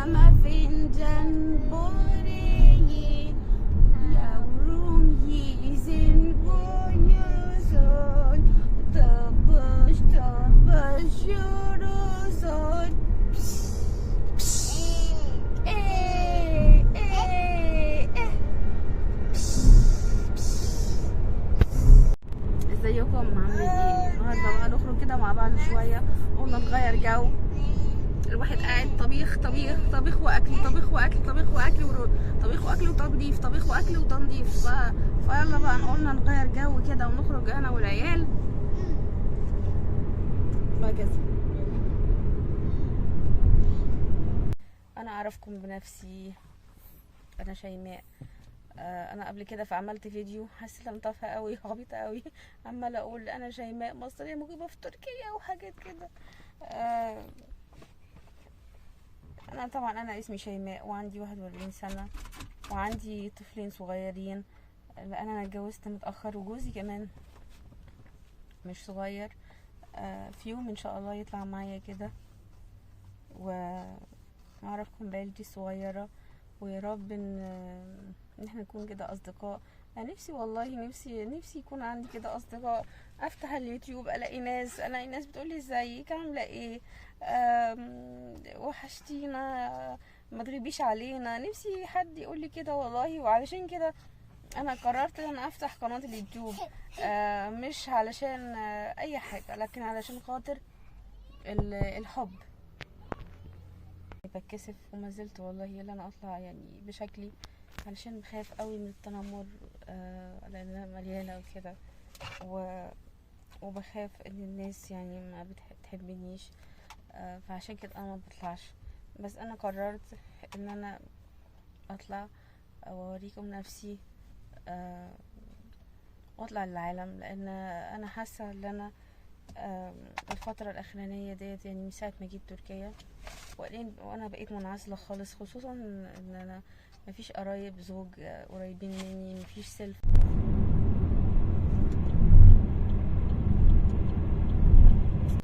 Koklama fincan böreği. Yavrum yesin uyusun. Tıpış tıpış yürüsün. ايه ايه ايه. ازيكم عاملين ايه؟ النهارده بقى نخرج كده مع بعض شويه، قلنا نغير جو. الواحد قاعد طبيخ طبيخ طبيخ واكل، طبيخ واكل، طبيخ واكل، طبيخ واكل وتنظيف، طبيخ واكل وتنظيف. فيلا بقى قلنا نغير جو كده ونخرج انا والعيال وهكذا. انا اعرفكم بنفسي، انا شيماء. انا قبل كده فعملت فيديو حسيت انا تافهه قوي، عبيطه قوي، عماله اقول انا شيماء مصريه مقيمه في تركيا وحاجات كده. انا طبعا انا اسمي شيماء وعندي 41 سنه وعندي طفلين صغيرين، لان انا اتجوزت متاخر وجوزي كمان مش صغير. في يوم ان شاء الله يطلع معايا كده واعرفكم بعيلتي الصغيره، ويا رب ان احنا نكون كده اصدقاء. انا نفسي والله، نفسي نفسي يكون عندي كده اصدقاء، افتح اليوتيوب الاقي ناس، الاقي ناس بتقولي ازيك عامله ايه، وحشتينا، ما تغيبيش علينا. نفسي حد يقولي كده والله. وعلشان كده انا قررت ان انا افتح قناة اليوتيوب، مش علشان اي حاجة، لكن علشان خاطر الحب. بتكسف وما زلت والله ان انا اطلع يعني بشكلي، علشان بخاف قوي من التنمر، لان انا مليانه وكده، وبخاف ان الناس يعني ما بتحبنيش، فعشان كده انا ما بطلعش. بس انا قررت ان انا اطلع واوريكم نفسي، واطلع للعالم، لان انا حاسه ان انا الفتره الاخرانيه ديت يعني من ساعه ما جيت تركيا وانا بقيت منعزله خالص، خصوصا ان انا مفيش قرايب زوج قريبين مني، مفيش سلف.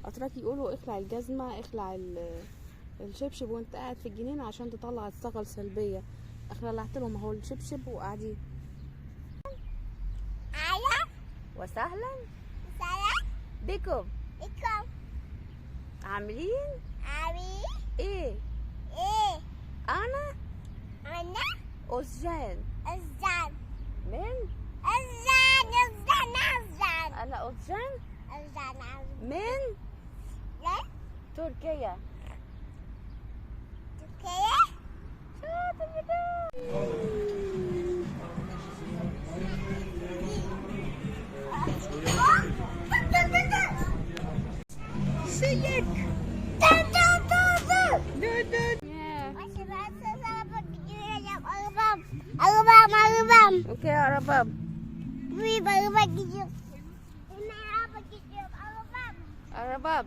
اتراك يقولوا اخلع الجزمه، اخلع الشبشب وانت قاعد في الجنينه عشان تطلع الطاقه السلبيه. اخلعت لهم اهو الشبشب وقاعدين. اهلا وسهلا وسهلا بكم. بكم. عاملين عاملين ايه؟ ايه؟ انا انا اوزجان. اوزجان من؟ اوزجان اوزجان اوزجان. انا اوزجان. اوزجان من؟ من تركيا. تركيا. شاطر بجد. سيك. اوكي arabam. Arabam.